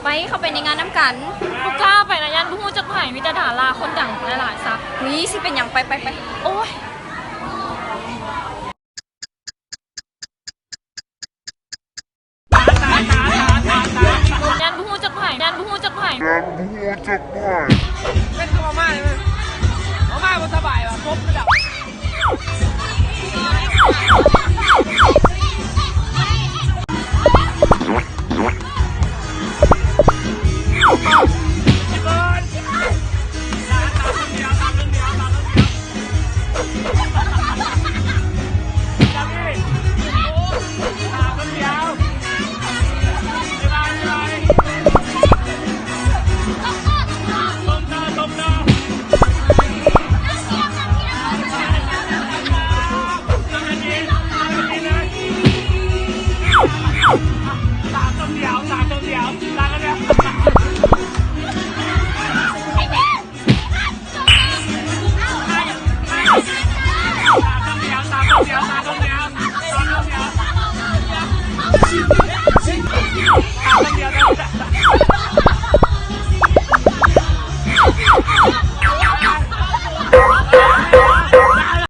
ໄປ ເຂົ້າໄປໃນງານນຳກັນ. ບໍ່ກ້າໄປນະ ຢ້ານບໍ່ຮູ້ຈັກໃຜ ມີແຕ່ດາລາຄົນດັງຫຼາຍໆຊະ. ນີ້ຊິເປັນຫຍັງ ໄປ ໄປ ໄປ. ໂອ້ຍ ຢ້ານບໍ່ຮູ້ຈັກໃຜ ຢ້ານບໍ່ຮູ້ຈັກໃຜ.